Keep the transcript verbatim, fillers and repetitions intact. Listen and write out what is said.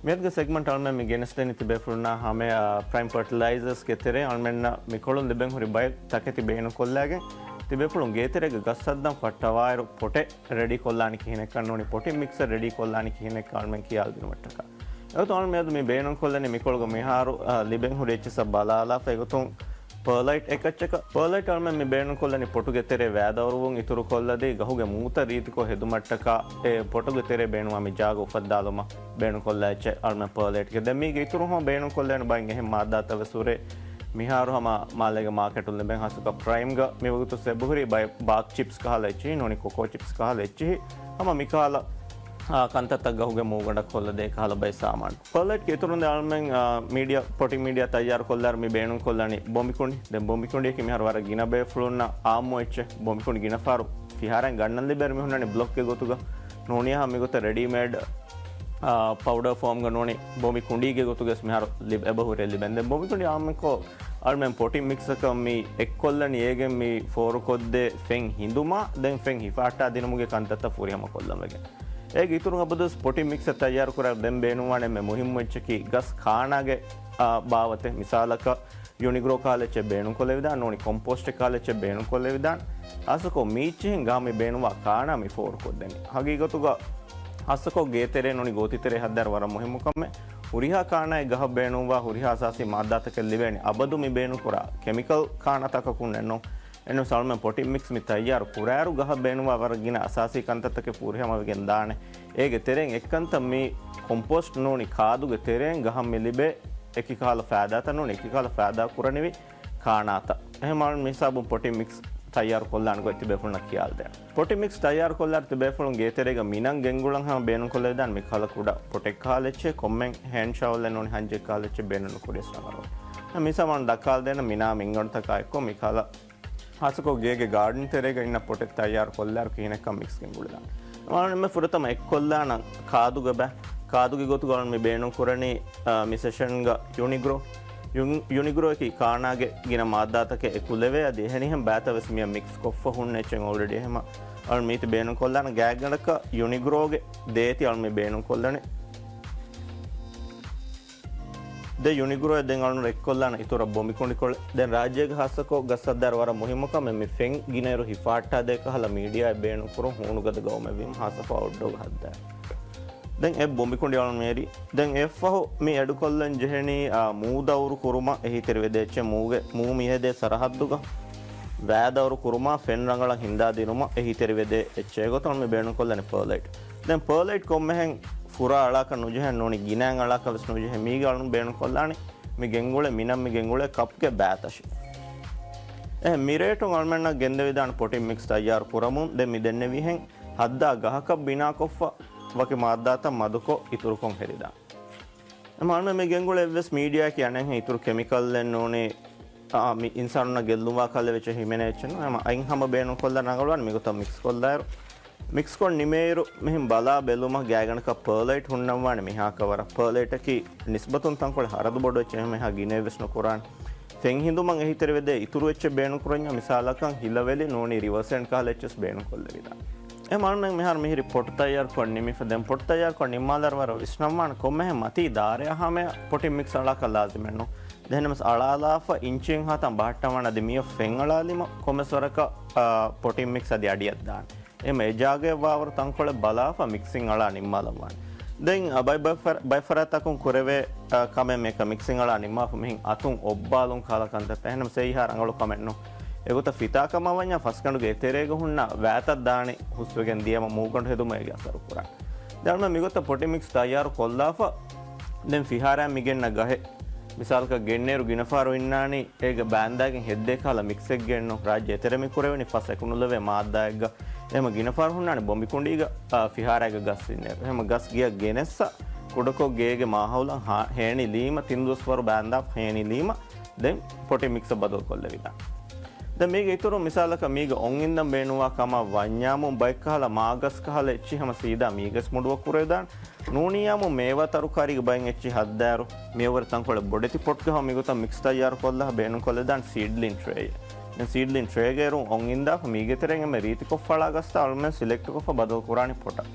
މިއަދުގެ ސެގްމަންޓް އަޅުމެން މި ގެނެސްދެނީ ތިބޭފުޅުންނާ ހަމަޔަށް ޕްރައިމް ފަޓިލައިޒަރސްގެ ތެރެއިން އަޅުމެންނަށް މިކޮޅުން ލިބެން ހުރި ބައެއް ތަކެތި ބޭނުންކޮށްލައިގެން ތިބޭފުޅުން ގޭތެރޭގަ ގަސް ހައްދަން ފައްޓަވާއިރު ޕޮޓެއް ރެޑީ ކޮށްލާނީ ކިހިނެއްކަން ނޫނީ ޕޮޓިން މިކްސަރ ރެޑީ ކޮށްލާނީ ކިހިނެއްކަން އަޅުމެން ކިޔާލަދިނުމަށްޓަކާ. އެގޮތުން އަޅުމެން މިއަދު މި ބޭނުންކޮށްލަނީ މިކޮޅުގަ މިހާރު، އާ، ލިބެން ހުރި އެއްޗިއްސަށް ބަލާލާފަ އެގޮތުން ޕާލައިޓް އެކައްޗަކަށް. ޕާލައިޓް އަޅުމެން މި ބޭނުންކޮށްލަނީ ޕޮޓުގެ ތެރޭ ވައިދަވަރުވުން އިތުރުކޮށްލަދީ ގަހުގެ މޫތައް ރީތިކޮށް ހެދުމަށްޓަކާ އެ ޕޮޓުގެ ތެރޭ ބޭނުންވާ މި ޖާގަ އުފައްދާލުމަށް ބޭނުންކޮށްލާ އެއްޗެއް އަޅުމެން ޕާލައިޓްގެ. ދެން މީގެ އިތުރުން ހަމަ ބޭނުންކޮށްލެވޭނެ ބައެއް އެހެން މާއްދާތައް ވެސް ހުރޭ. މިހާރު ހަމަ މާލޭގެ މާކެޓުން ލިބެން ހާއްސަކޮށް ޕްރައިމްގަ މިވަގުތު ސެބުހުރި ބައެއް ބާކް ޗިޕްސް ކަހަލަ އެއްޗިހި ނޫނީ ކޮކޯ ޗިޕްސް ކަހަލަ އެއްޗިހި ހަމަ މިކަހަލަ، އާ، ކަންތައްތައް ގަހުގެ މޫގަނޑަށް ކޮށްލަދޭ ކަހަލަ ބައެއް ސާމާނު. ޕާލައިޓްގެ އިތުރުން ދެން އަޅުމެން، އާ، މީޑިއާ، ޕޮޓިން މީޑިއާ ތައްޔާރު ކޮށްލާއިރު މި ބޭނުންކޮށްލަނީ ބޮނބިކުނޑި. ދެން ބޮނބިކުނޑިއަކީ މިހާރު ވަރަށް ގިނަ ބޭފުޅުންނަށް އާއްމު އެއްޗެއް. ބޮނބިކުނޑި ގިނަ ފަހަރު ފިހާރައިން ގަންނަން ލިބޭއިރު މި ހުންނަނީ ބްލޮކްގެ ގޮތުގަ ނޫނީ ހަމަ މިގޮތަށް ރެޑީމޭޑް، އާ، ޕައުޑަރ ފޯމްގަ ނޫނީ ބޮނބި ކުނޑީގެ ގޮތުގަސް މިހާރު ލިބ-، އެބަހުރޭ ލިބެން. ދެން ބޮނބި ކުނޑި އާއްމުކޮށް އަޅުމެން ޕޮޓިން މިކްސަކަށް މި އެއްކޮށްލަނީ އޭގެން މި ފޯރުކޮށްދޭ ފެން ހިނދުމާ ދެން ފެން ހިފަހައްޓާ ދިނުމުގެ ކަންތައްތައް ފުރިހަމަ ކޮށްލަން ވެގެން. އޭގެ އިތުރުން އަބަދުވެސް ޕޮޓިން މިކްސަށް ތައްޔާރު ކުރާ ދެން ބޭނުންވާނެ އެންމެ މުހިއްމު އެއްޗަކީ ގަސް ކާނާގެ، އާ، ބާވަތެއް. މިސާލަކަށް ޔުނިގްރޯ ކާލެއްޗެއް ބޭނުންކޮށްލެވިދާނެ ނޫނީ ކޮމްޕޯސްޓެއް ކާލެއްޗެއް ބޭނުންކޮށްލެވިދާނެ. ހާއްސަކޮށް މީއްޗިހިން ގަހަށް މި ބޭނުންވާ ކާނާ މި ފޯރުކޮށްދެނީ. ހަގީގަތުގަ ހާއްސަކޮށް ގޭތެރޭ ނޫނީ ގޯތިތެރޭ ހައްދާއިރު ވަރަށް މުހިއްމު ކަމެއް. ހުރިހާ ކާނާއެއް ގަހަށް ބޭނުންވާ ހުރިހާ އަސާސީ މާއްދާތަކެއް ލިބޭނީ. އަބަދު މި ބޭނުންކުރާ ކެމިކަލް ކާނާތަކަކުންނެއްނު. އެންމެ ސަޅުމެން ޕޮޓިން މިކްސް މި ތައްޔާރު ކުރާއިރު ގަހަށް ބޭނުންވާ ވަރަށް ގިނަ އަސާސީ ކަންތައްތަކެއް ފުރިހަމަވެގެން ދާނެ. އޭގެ ތެރެއިން އެއްކަންތައް މި ކޮމްޕޯސްޓް ނޫނީ ކާދުގެ ތެރެއިން ގަހަށް މި ލިބޭ އެކި ކަހަލަ ފައިދާތައް ނޫނީ އެކި ކަހަލަ ފައިދާ ކުރަނިވި ކާނާތައް. އެހެން މާ މިހިސާބުން ޕޮޓިން މިކްސް ތައްޔާރު ކޮށްލާނެ ގޮތް ތިބޭފުޅުންނަށް ކިޔާލަދޭން. ޕޮޓިން މިކްސް ތައްޔާރު ކޮށްލާއިރު ތިބޭފުޅުން ގޭތެރޭގަ މިނަން ގެންގުޅަން ހަމަ ބޭނުންކޮށްލެވިދާނެ މި ކަހަލަ ކުޑަ ޕޮޓެއް ކަހަލަ އެއްޗެއް ކޮންމެ ހޭންޑް ޝަވަލެއް ނޫނީ ހަންޖެއް ކަހަލަ އެއްޗެއް ބޭނުން ނުކުރިޔަސް ރަނގަޅު. މިސާ މާ ދައްކާލަދޭނެ މިނާ މިންގަނޑުތަކާ އެއްކޮށް މި ކަހަލަ ހާއްސަކޮށް ގޭގެ ގާޑަން ތެރޭގަ އިންނަ ޕޮޓެއް ތައްޔާރު ކޮށްލާއިރު ކިހިނެއްކަން މިކްސް ގެންގުޅިދާނެ. އަޅުމެން ފުރަތަމަ އެއްކޮށްލާނަން ކާދުގެ ބަ-، ކާދުގެ ގޮތުގަ އަޅުމެން މި ބޭނުން ކުރަނީ، އާ، މި ސެޝަންގަ ޔުނިގްރޯ. ޔުން-، ޔުނިގްރޯއަކީ ކާނާގެ ގިނަ މާއްދާތަކެއް އެކުލެވޭ. އަދި އެހެނިހެން ބާތައް ވެސް މިއަށް މިކްސް ކޮށްފަ ހުންނަ އެއްޗެއް އޯލްރެޑީ. އެހެމަ އަޅުމެން މީތި ބޭނުން ކޮށްލާނަން ގާތްގަނޑަކަށް ޔުނިގްރޯގެ ދޭތި އަޅުމެން ބޭނުން ކޮށްލަނީ. ދެ ޔުނިގްރޯއެއް ދެން އަޅުން ރެކްކޮށްލާނަ އިތުރަށް ބޮނބިކުނޑިކޮޅެއް. ދެން ރާއްޖޭގެ ހާއްސަކޮށް ގަސް ހައްދާއިރު ވަރަށް މުހިއްމު ކަމެއް މި ފެން ގިނައިރު ހިފާއްޓާދޭ ކަހަލަ މީޑިއާއެއް ބޭނުންކުރުން ހޫނުގަދަ ގައުމެއްވީމަ ހާއްސަކޮށް އައުޓްޑޯގަ ހައްދާ. ދެން އެ ބޮނބިކުނޑި އަޅުން މޭރި. ދެން އެއަށްފަހު މި އެޑުކޮށްލަން ޖެހެނީ، އާ، މޫ ދައުރު ކުރުމަށް އެހީތެރިވެދޭ އެއްޗެއް މޫގެ، މޫ މިހެދޭ ސަރަހައްދުގަ ވައި ދައުރު ކުރުމާ ފެން ރަނގަޅަށް ހިންދާދިނުމަށް އެހީތެރިވެދޭ އެއްޗެއް. އެގޮތަށް މި ބޭނުންކޮށްލަނީ ޕާލައިޓް. ދެން ޕާލައިޓް ކޮންމެހެން ފުރާ އަޅާކަށް ނުޖެހެން ނޫނީ ގިނައިން އަޅާކަށް ވެސް ނުޖެހޭ. މީގަ އަޅުން ބޭނުންކޮށްލާނީ މި ގެންގުޅޭ މިނަން މި ގެންގުޅޭ ކަޕްގެ ބައިތަށި. އެހެން މި ރޭޓުން އަޅުމެންނަށް ގެންދެވިދާނެ ޕޮޓިން މިކްސް ތައްޔާރު ކުރަމުން. ދެން މި ދެންނެވިހެން ހައްދާ ގަހަކަށް ބިނާކޮށްފަ ވަކި މާއްދާތައް މަދުކޮށް އިތުރުކޮށް ހެދިދާނެ. އެމަ އަޅުމެން މި ގެންގުޅޭ އެއްވެސް މީޑިއާއަކީ އަނެއްހެން އިތުރު ކެމިކަލްއެއް ނޫނީ، އާ، މި އިންސާނުންނަށް ގެއްލުންވާ ކަހަލަ އެއްޗެއް ހިމެނޭ އެއްޗެއް ނޫން. އެމަ އައިން ހަމަ ބޭނުންކޮށްލަން ރަނގަޅުވާނެ މިގޮތަށް މިކްސް ކޮށްލާއިރު. މިކްސްކޮށް ނިމޭއިރު މިހެން ބަލާ ބެލުމަށް ގާތްގަނޑަކަށް ޕާލައިޓް ހުންނަންވާނެ މިހާކަށް ވަރަށް. ޕާލައިޓަކީ ނިސްބަތުން ތަންކޮޅެއް ހަރަދު ބޮޑު އެއްޗެއް ހަމަ އެހާ ގިނައެއްވެސް ނުކުރާނެ. ފެން ހިނދުމަށް އެހީތެރިވެދޭ އިތުރު އެއްޗެއް ބޭނުންކުރަންޏާ މިސާލަކަށް ހިލަވެލި ނޫނީ ރިވަސެންޓް ކަހަލަ އެއްޗެއް ބޭނުންކޮށްލެވިދާނެ. އެ މާނައިން މިހާރު މިހިރީ ޕޮޓް ތައްޔާރުކޮށް ނިމިފަ. ދެން ޕޮޓް ތައްޔާރުކޮށް ނިންމާލާއިރު ވަރަށް ވިސްނަންވާނެ ކޮންމެހެން މަތީ ދާރެއާ ހަމަޔަށް ޕޮޓިން މިކްސް އަޅާކަށް ލާޒިމެއްނު. ދެން އަޅާލާފަ އިންޗިއެއްހާ ތަން ބަހައްޓަންވާނެ އަދި މިއޮތް ފެން އަޅާލީމަ ކޮންމެސް ވަރަކަށް، އާ، ޕޮޓިން މިކްސް އަދި އަޑިއަށްދާނެ. އެހެމަ އެ ޖާގަޔަށް ވާވަރު ތަންކޮޅެއް ބަލާފަ މިކްސިން އަޅާ ނިންމާލަންވާނެ. ދެން، އަ، ބައި-، ބައިފަރ-، ބައިފަރާތްތަކުން ކުރެވޭ، އަ، ކަމެއް މިއަކަ މިކްސިން އަޅާ ނިންމާފަ މިހެން އަތުން އޮއްބާލުން ކަހަލަ ކަންތައްތައް. އެހެނަސް އެއީ އެހާ ރަނގަޅު ކަމެއްނު. އެގޮތަށް ފިތާކަމަށް ވަންޏާ ފަސްގަނޑުގެ އެތެރޭގަ ހުންނަ ވައިތައް ދާނީ ހުސްވެގެން ދިޔަމަ މޫގަނޑު ހެދުމަށް އޭގެ އަސަރު ކުރާނެ. ދެން އަޅުމެން މިގޮތަށް ޕޮޓިން މިކްސް ތައްޔާރު ކޮށްލާފަ ދެން ފިހާރައިން މި ގެންނަ ގަހެއް މިސާލަކަށް ގެންނޭރު ގިނަ ފަހަރު އިންނާނީ އޭގަ ބާންދާގެން ހެއްދޭ ކަހަލަ މިކްސެއްގެއްނު. ރާއްޖެ އެތެރެ މި ކުރެވެނީ ފަސް އެކު ނުލެވޭ މާއްދާއެއްގަ. އެހެމަ ގިނަ ފަހަރު ހުންނާނެ ބޮނބިކުނޑީގަ، އާ، ފިހާރައިގަ ގަސް އިންނޭރު. އެހެމަ ގަސް ގެއަށް ގެނެއްސަ ކުޑަކޮށް ގޭގެ މާހައުލަށް ހޭނިލީމަ ތިން ދުވަސްވަރު ބާންދާފަ ހޭނިލީމަ ދެން ޕޮޓިން މިކްސަށް ބަދަލުކޮށްލެވިދާނެ. ދެން މީގެ އިތުރުން މިސާލަކަށް މީގަ އޮން އިންދަން ބޭނުންވާ ކަމަށް ވަންޏާމު ބައެއް ކަހަލަ މާގަސް ކަހަލަ އެއްޗިހި ހަމަ ސީދާ މީގަސް މުޑުވަ ކުރެވިދާނެ. ނޫނީ އާއްމު މޭވާ ތަރުކާރީގެ ބައެއް އެއްޗިހި ހައްދާއިރު މިއަށްވުރެ ތަންކޮޅެއް ބޮޑެތި ޕޮޓްގަ ހަމަ މިގޮތަށް މިކްސް ތައްޔާރު ކޮށްލާ ބޭނުންކޮށްލެވިދާނެ ސީޑްލިން ޓްރޭއެއް. ދެން ސީޑްލިން ޓްރޭގައިރު އޮން އިންދާފަ މީގެ ތެރެއިން އެންމެ ރީތިކޮށްފަ އަޅާ ގަސްތައް އަޅުމެން ސިލެކްޓްކޮށްފަ ބަދަލު ކުރާނީ ޕޮޓަށް.